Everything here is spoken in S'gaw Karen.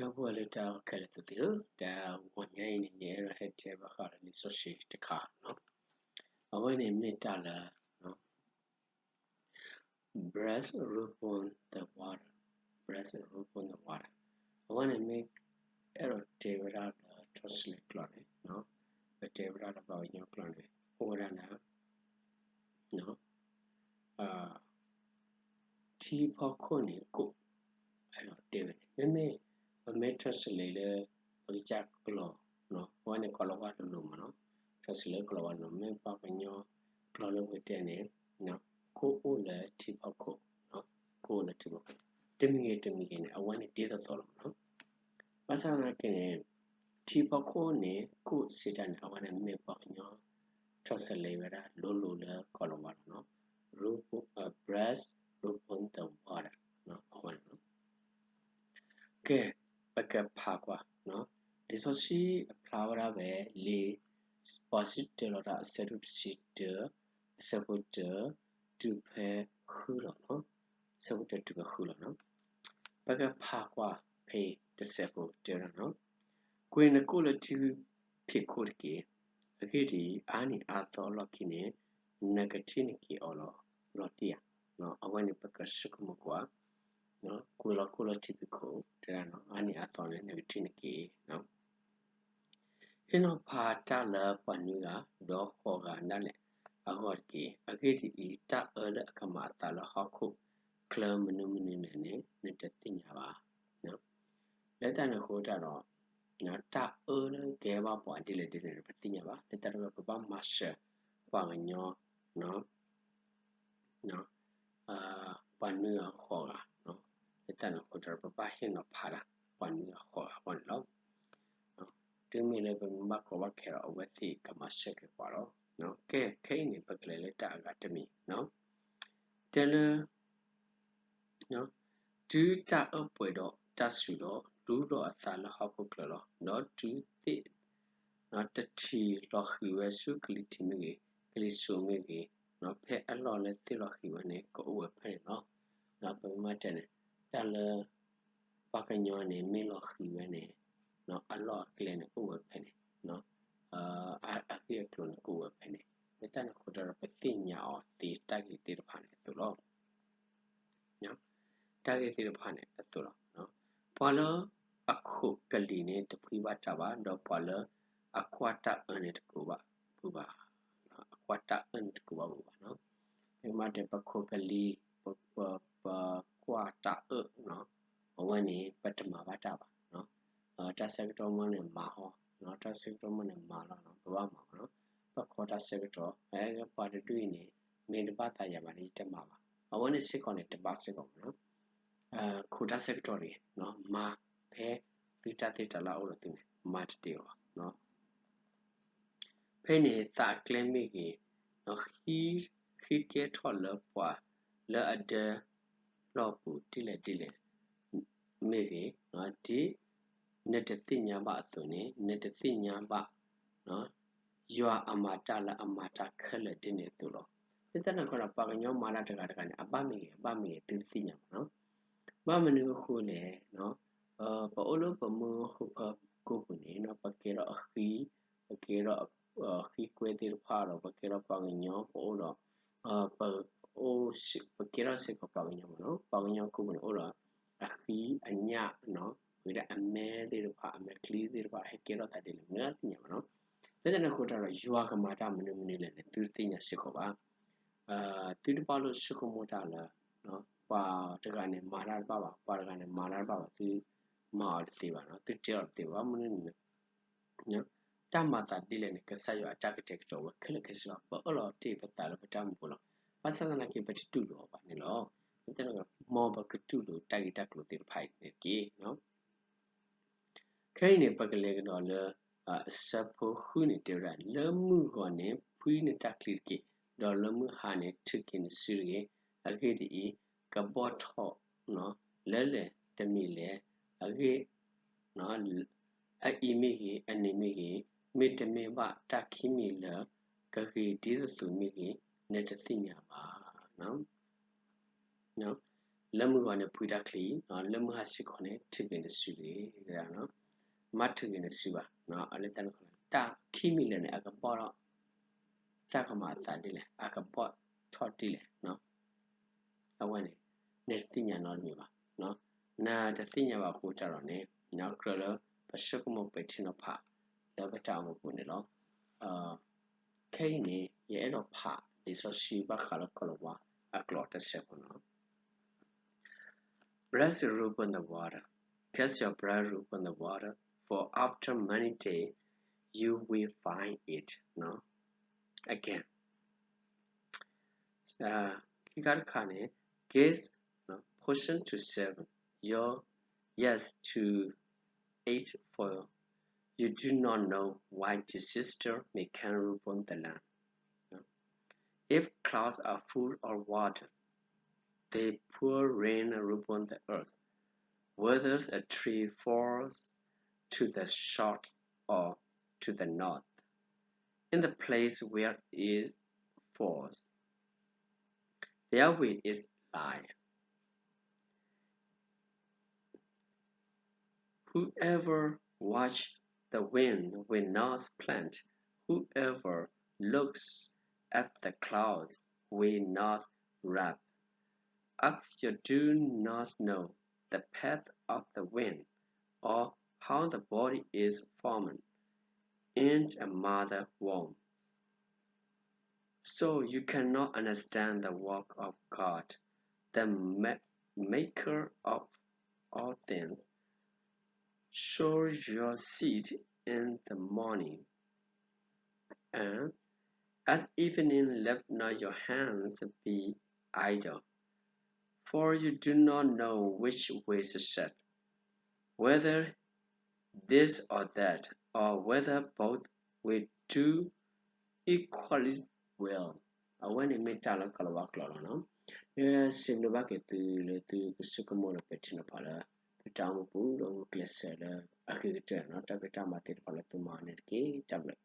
ဒီပုၢ်ဝဲၢ်လၢတၢ်အဲၣ်ခဲလၢာ်သ့ၣ်ဧၢ, တၢ်ဂီၤညါအံၤန့ၣ် ယအဲၣ်ဒိးဟဲတဲဘၣ်ဃးဒီးလံာ်စီဆှံတခါ, အဝဲန့ၣ်မ့ၢ်တၢ်လၢ bread ripple the water, bread ripple the water. အဝဲန့ၣ်မ့ၢ်အဲၣ်ဒိးတဲဝဲဒၣ်လၢ translate ကျိာ်န့ၣ်, ပတဲဝဲဒၣ်လၢပှၤကညီကျိာ်န့ၣ် အိၣ်ဝဲဒၣ်လၢ ထံဖီခိၣ်န့ၣ်ကိၣ်, အဲၣ်ဒိးတဲဝဲန့ၣ် မ့မ့ၢ် ပမ့ၢ် translate လၢ ပကစၢ်ကျိာ်, အဝဲန့ၣ်ကိးလီၤဝါလိၤလိၤမးနီၤ, translate လၢကိးလီၤဝါလိၤလိၤ, မ့ၢ်ပှၤကညီကျိာ်လၢပကတဲန့ၣ် ကိၣ်အိၣ်လၢထံဖီခိၣ်, ကိၣ်အိၣ်လၢထံဖီခိၣ်, တမံၤဂ့ၤတမံၤဂ့ၤန့ၣ် အဝဲန့ၣ်ဒ်သိးသိးလီၤမးနီၤ. ဘၣ်ဆၣ်သနာ်က့န့ၣ် ထံဖီခိၣ်န့ၣ် ကိၣ်စံးတၢ်န့ၣ် အဝဲန့ၣ်မ့ၢ်ပှၤကညီ translate ဝဲဒၣ်လိၤလိၤလၢကိးလီၤဝါလိၤနီၤ, bread ripple the water အဝဲန့ၣ်လီၤ. ကဲ, ပကဖးကွၢ်, လံာ်စီဆှံအဖျါဝဲဒၣ်ဝဲလံာ် ပှၤစံးတၢ်လီၤတၢ် အဆၢဒိၣ်တဆံတၢ, အဆၢဖိတၢ တုၤဖဲဃုလီၤ, အဆၢဖိတၢတုၤဖဲဃုလီၤ. ပကဖးကွၢ်ဖဲတစဲးဖိတဲဝဲဒၣ်, ကွံာ်နကိၣ်လၢထံဖံးခိၣ်တက့ၢ်. အဂ့ၢ်ဒ်အံၤ, အါနံၤအါသီအလီၢ်ခံန့ၣ် နကထံၣ်နက့ၤအီၤလီၤတံၢ်ဧါ. အဝဲန့ၣ်ပကဆိကမိၣ်ကွၢ်, ကွံာ်လီၤကိၣ်လၢထံဖံးခိၣ်, အါနံၤအါသီန့ၣ် နကထံၣ်နက့ၤ ဟ့ၣ်နီၤဖးတၢ်လၢပှၤနွံဂၤ, ဒီးဃိးဂၤဒၣ်လဲာ်အဂီၢ်တက့ၢ်. အဂ့ၢ်ဒ်အံၤ, တၢ်အၢလၢအကမၤအသးလၢဟီၣ်ခိၣ်ချၢမနုၤမနုၤလဲၣ်န့ၣ် နတသ့ၣ်ညါဘၣ်. လၢတၢ်န့ၣ်အဃိတၢ်ဒီး တၢ်အၢလၢကဟဲဘၣ်ပှၤဒ်လဲၣ်ဒ်လဲၣ်န့ၣ် ပတသ့ၣ်ညါဘၣ်. လၢတၢ်န့ၣ်အဃိ ပဘၣ်မၤစၢၤပှၤကညီ ပှၤနွံဂၤဃိးဂၤ, လၢတၢ်န့ၣ်အဃိတၢ်ဒီး ပဘၣ်ဟ့ၣ်နီၤဖးဒၣ် ပှၤနွံဂၤဃိးဂၤအဂီၢ်န့ၣ်လီၤ. တုၤမ့ၢ်လၢပမ့ၢ်ဘၣ်ကီဘၣ်ခဲဒီး အဝဲသ့ၣ်ကမၤစၢၤက့ၤပှၤလီၤ. ကဲ, ခဲအံၤန့ၣ် ပကလဲၤလၢတၢ်အဂၤတမံၤ, တဲလၢ တုၤတၢ်အၢပှဲၤဒီးတၢ်စူၤဒီး လူဒီးအသးလၢဟီၣ်ခိၣ်ချၢလီၤ. ဒီးတုၤသ့ၣ် တထံၣ်လီၤဃံၤဝဲဆူကလံၤထံးမ့ၢ်ဂ့ၤ, ကလံၤစိးမ့ၢ်ဂ့ၤ, ဖဲအလီၢ်လၢသ့ၣ်လီၤဃံၤဝဲန့ၣ် ကအိၣ်ဝဲဖဲန့ၣ်လီၤ. ဒီးပမ့ၢ်တဲန့ၣ် တၢ်လၢ ပှၤကညီန့ၣ် မ့ၢ်လီၤဃံၤဝဲန့ၣ် အလီၢ်အကျဲန့ၣ် ကအိၣ်ဝဲဖဲန့ၣ်, အဂ့ၢ်အကျိၤန့ၣ် ကအိၣ်ဝဲဖဲန့ၣ်, လၢတၢ်န့ၣ်အဃိတၢ်ဒီး ပသ့ၣ်ညါအီၤသ့တၢ်ဂ့ၢ်သ့ၣ်တဖၣ်န့ၣ်အသိးလီၤ. တၢ်ဂ့ၢ်သ့ၣ်တဖၣ်န့ၣ်အသိးလီၤ. ပှၤလၢအခိးကလံၤန့ၣ် တဖှံဘၣ်တၢ်ဘၣ်, ဒီးပှၤလၢအကွၢ်တၢ်အၢန့ၣ်တကိးဘၣ်ပူၤဘၣ်, အကွၢ်တၢ်အၢန့ၣ်တကိးဘၣ်ပူၤဘၣ်နီၤ. မ့ၢ်မးဒီး ပခိးကလံၤ, ပ, ပကွၢ်တၢ်အၢ, အဝဲန့ၣ် ပတမၤဘၣ်တၢ်ဘၣ်. တၢ်ဆၢကတီၢ်မ့ၢ်န့ၣ်မၤအီၤ, တၢ်ဆၢကတီၢ်မ့ၢ်န့ၣ်မၤလီၤ, ပဘၣ်မၤအီၤနီၤ. ပခိးတၢ်ဆၢကတီၢ်, ပှၤတဒူၣ်အံၤန့ၣ် မ့ၢ်တဘၣ်သးယၤဘၣ်န့ၣ် ယတမၤဘၣ်. အဝဲန့ၣ်စ့ၢ်ကီးန့ၣ် တဘၣ်စ့ၢ်ကီးမးနီၤ. ခိးတၢ်ဆၢကတီၢ်တဂ့ၤ, မၤဖဲသုတၢ်သ့တၢ်လၢအအိၣ်ဒီးသုန့ၣ် မၤတတ့ၢ်အီၤ. ဖဲန့ၣ်သးအကျဲမ့ၢ်ဂ့ၤ, ဃံကဲထီၣ်လၢပှၤလၢအဒၢလီၢ်ပူၤဒ်လဲၣ်ဒ်လဲၣ်မ့ၢ်ဂ့ၤ, ဒ်နတသ့ၣ်ညါဘၣ်အသိးန့ၣ် နတသ့ၣ်ညါဘၣ် ယွၤအမၤတၢ်လၢအမၤတၢ်ခဲလၢာ်ဒ်န့ၣ်အသိးလီၤ. လၢတၢ်န့ၣ်အဃိဒီး ပှၤကညီမၤတၢ်တဂၤတဂၤန့ၣ် အဘၣ်မ့ၢ်ဂ့ၤ အဘၣ်မ့ၢ်ဂ့ၤ သုတသ့ၣ်ညါဘၣ်နီၤ. ဘၣ်မနုၤအဃိလဲၣ်, ပအိၣ်လၢပမူခိၣ်ဖၢကိၢ်ပူၤန့ၣ် ပကဲထီၣ်အဃံ, ပကဲထီၣ်ဃံကွဲသ့ၣ်တဖၣ်ဒီး ပကဲထီၣ်ပှၤကညီ ပအိၣ်ဒီး ပ, ပကဲထီၣ်စ့ၢ်ကီးပှၤကညီမးနီၤ. ပှၤကညီကိးပူၤန့ၣ် အိၣ်ဒီးအဃံအညၣ်, ဝံၤဒီးအမဲသ့ၣ်တဖၣ် အမဲာ်ချံသ့ၣ်တဖၣ် ဟဲကဲထီၣ်သးဒ်လဲၣ် မ့ၢ်တသ့ၣ်ညါဘၣ်နီၤ. လၢတၢ်န့ၣ်အဃိတၢ်ဒီး ယွၤကမၤတၢ်မနုၤမနုၤလဲၣ်န့ၣ် သုတသ့ၣ်ညါစ့ၢ်ကီးဘၣ်. သုတဘၣ်လိာ်ဆိကမိၣ်တၢ်လၢ ပှၤတဂၤန့ၣ်မၤတၢ်တဘၣ်ဘၣ်, ပှၤတဂၤန့ၣ်မၤတၢ်တဘၣ်ဘၣ်, သုမၤအီၤတသ့ဘၣ်နီၤ, သုတဲအီၤတသ့ဘၣ်. ဘၣ်မနုၤလဲၣ်န့ၣ် တၢ်မၤသးဒ်လဲၣ်န့ၣ် ကစၢ်ယွၤအတၢ်ကတဲာ်ကတီၤဝဲခဲလၢာ်ခဲဆ့လီၤ. ပအၢၣ်လီၤတ့ၢ်ပသးလၢပတၢ်မူပူၤလီၤ. ဘၣ်ဆၣ်သနာ်က့ ပတတူၢ်လိာ်အီၤဘၣ်န့ၣ်လီၤ. လၢတၢ်န့ၣ် မ်ပကတူၢ်လိာ်တၢ်ဂ့ၢ်တၢ်ကျိၤသ့ၣ်တဖၣ်အံၤန့ၣ်တက့ၢ်. ခဲအံၤန့ၣ် ပကလဲၤကဒီးလၢ အဆၢဖိဃုန့ၣ်တဲဝဲဒၣ်, လၢမုၢ်ဂီၤန့ၣ် ဖှံနတၢ်ချံတက့ၢ်, ဒီးလၢမုၢ်ဟါန့ၣ် ထုးက့ၤနစုတဂ့ၤ. အဂ့ၢ်ဒ်အံၤ, ကဘီၣ်ထီၣ်လၢလဲၣ်တမံၤလဲၣ်, အဂ့ၢ် အအံၤမ့ၢ်ဂ့ၤ, အန့ၣ်မ့ၢ်ဂ့ၤ, မ့တမ့ၢ်ဘၣ်တၢ်ခံမံၤလၢ ကဂ့ၤဒ်သိးသိးမ့ၢ်ဂ့ၤ, နတသ့ၣ်ညါဘၣ်. လၢ လၢမုၢ်ဂီၤန့ၣ်ဖှံတၢ်ချံ, လၢမုၢ်ဟါစ့ၢ်ကီးန့ၣ် ထုးက့ၤနစုဂ့ၤ, မ့ၢ်ထုးက့ၤနစုဘၣ်, အလၢတၢ်န့ၣ် တၢ်ခံမံၤလၢာ်န့ၣ် အကဘီၣ်ထီၣ် တၢ်ကမၤအသးဒ်လဲၣ်, အကဘီၣ်ထီၣ်ဒ်လဲၣ်, အဝဲန့ၣ် နတသ့ၣ်ညါနီတမံၤဘၣ်. နတသ့ၣ်ညါဘၣ်အဃိတၢ်ဒီးန့ၣ် ကြၢးလၢပဆိကမိၣ်ပဲာ်ထံနီၤဖးလၢပတၢ်အိၣ်မူပူၤန့ၣ်လီၤ. ခဲအံၤန့ၣ် ယအဲၣ်ဒိးဖးလံာ်စီဆှံဘၣ်ဃးလၢကီၤလၤဝါအကျိာ်တစဲးဖိန့ၣ်လီၤ. Brush your root on the water. Cast your brush root on the water, for after many days you will find it again. ခံခါတခါန့ၣ် gaze, portion to seven, your yes to eight, for you do not know why disaster may come upon the land. If clouds are full of water, they pour rain upon the earth, whether a tree falls to the south or to the north, in the place where it falls, there will it lie. Whoever watches the wind will not plant. Whoever looks at the clouds will not reap. If you do not know the path of the wind, or how the body is formed in a mother's womb, so you cannot understand the work of God, the ma-, maker of all things. Sow your seed in the morning, and at evening let not your hands be idle, for you do not know which way to set, whether this or that, or whether both will do equally well. အဝဲန့ၣ်မ့ၢ်တၢ်လၢကီၤလၤဝါကျိာ်လီၤနီၤ. ယစံးဘျုးဘၣ်က့ၤသုလၢသုကဆိကမိၣ်ဒီးပဲာ်ထံနီၤဖးလၢ သုတၢ်အိၣ်မူပူၤဒီးဂုာ်ကျဲးစၢးလၢအဂ့ၤကတၢၢ်နီၤ တၢ်ဖံးတၢ်မၤသ့ၣ်တဖၣ်လၢသုမၤန့ၣ်တက့ၢ်. တၢ်ဘျုး